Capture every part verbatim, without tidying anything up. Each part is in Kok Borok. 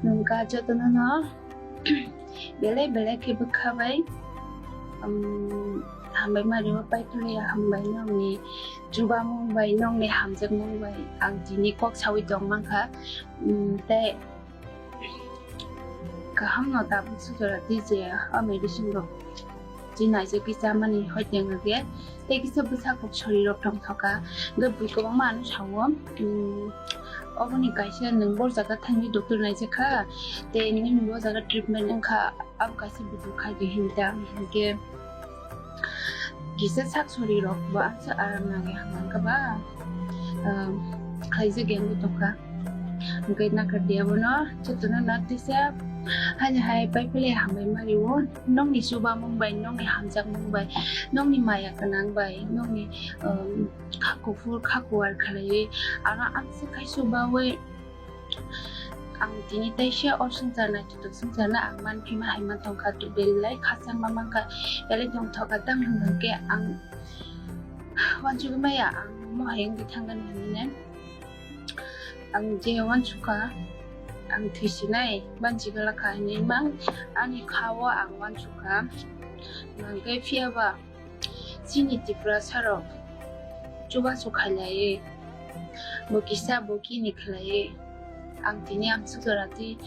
Nungka jotono no belai belai khe bwkha bai, um, hambai mari o pai khwlai ya, hambai nongni chubamung bai, nongni hamjakmung bai ang tini kok sawi tong mankha. Um, tei kaham no tabuk sujora twi je o medicine rok twi naijagwi chamani hoiteng rwgwi tei kisa bwsa kok sori rok tongthoka. Hwnkhe bui kwbangma ano sao, um, oboni kaisa nwng bor jaga thangwi doctor naijakha tei nini bo jaga treatment wngkha, abo kaisa video khaidi hinwi ta hinkhe kisa sak sori rok bo aswk aram nangwi hamkha ba, um, khlaijak ya wngwi tongkha. Hwnkhe nakardi abono jotono no tisa haini hai pai philai hambai mari o, nongni chubamung bai, nongni hamjakmung bai, nongni maya gwnang bai, nongni, um, kha kuphur kha kuar khlaiwi ano amswk khai chubawi ang tini teisa o swngchar naithotok swngcharno ang manphima hai ma tongkha, belai khachangma mankha, belai tongthok kha tang hwnkhe ang uansugwi maya ang mohai wngwi thangkha hinwi. Ang je uansukha, ang thwisinai banchi glak kha hinwi mang ani kha o ang uansukha. Hwnkhe phiya ba chini Tiprasa rok chubachu khailaiwi, bo kisa bo kini khlaiwi, ang tini amswk jora twi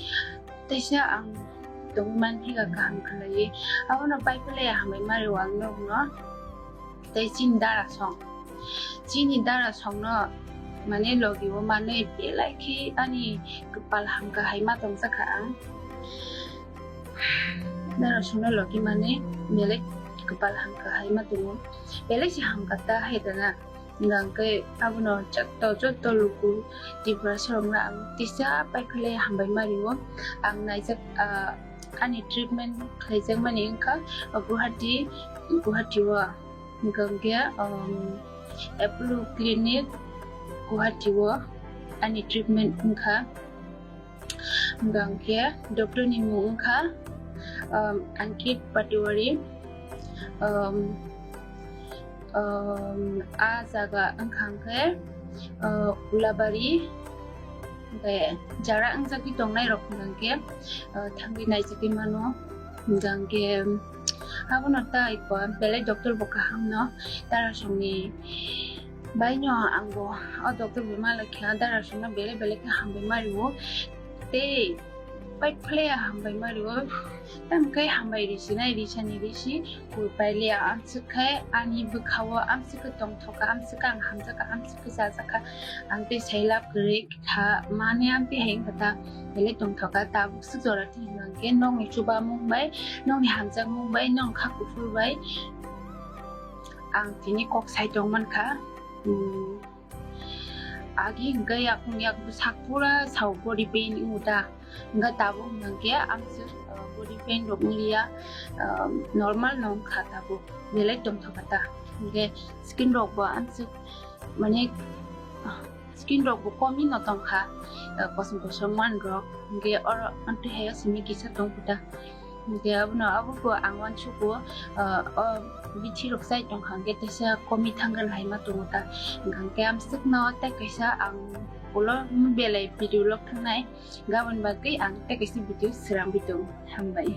teisa ang tongwi man phika kaham khlaiwi. Abono pai philai hambai mari o ang nokno. Tei chini dara song, chini dara songno mane logi o manwi belai khe ani kwpal hamkha hai ma tongjakha ang. Dara songno logi mane belai kwpal hamkha hai ma tongo, belai se hamkha ta hai dana. Hwnkhe abono joto joto luku Tiprasa rokno ang tisa pai philai hambai mari o. Ang naijak, ah, ani treatment khlaijakmani wngkha Guwahati, Guwahati o, hwnkhe, um, Apollo Clinic Guwahati o ani treatment wngkha. Hwnkhe doctor ni mung wngkha, um, Ankit Patwari, um, um, a jaga wngkha hwnkhe, uh, Ulabari, hwnkhe jara wngjagwi tongnai rok hwnkhe, uh, thangwi naijagwi mano. Hwnkhe abono tai belai doctor bo kaham no, dara songni bai no ang bo o doctor bo malai kha, dara songno belai belai khe hambai mari o. Tei pai philai hambai mari o. Tamo khe hambai risi nai, risa ni risi koi pai liya. Amswk khe ani bwkha o amswk khe tongthok kha, amswk khe ang hamjak kha, amswk khe chajak kha. Ang tei sai lab kwrwi kha mani amtwi hai wngkha ta, belai tongthok kha. Tabuk swk jora twi hwnkhe nokni chubamung bai, nokni hamjakmung bai, nok kha kuphur bai ang tini kok sai tong mankha. Hmm. Agi hwnkhe yakung yak bwsak pura sao body pain wngo ta. Hwnkhe tabuk hwnkhe amswk, uh, body pain rok wngliya, uh, normal no wngkha tabuk, belai tongthok kha ta. Hwnkhe skin rok bo amswk mane, uh, skin rok bo komi no tongkha, uh, kosom kosom man rok. Hwnkhe oro amtwi hai o simi kisa tongkha ta. Hwnkhe abono abo bo ang uansugo, ah, o bithi rok chai tongkha hwnkhe teisa komi thangkha hai ma tongo ta. Hwnkha hwnkhe amswkno tei kaisa ang ulo belai video log thangnai, gabon bagwi ang tei kaisa video srangwi tongo. Hambai.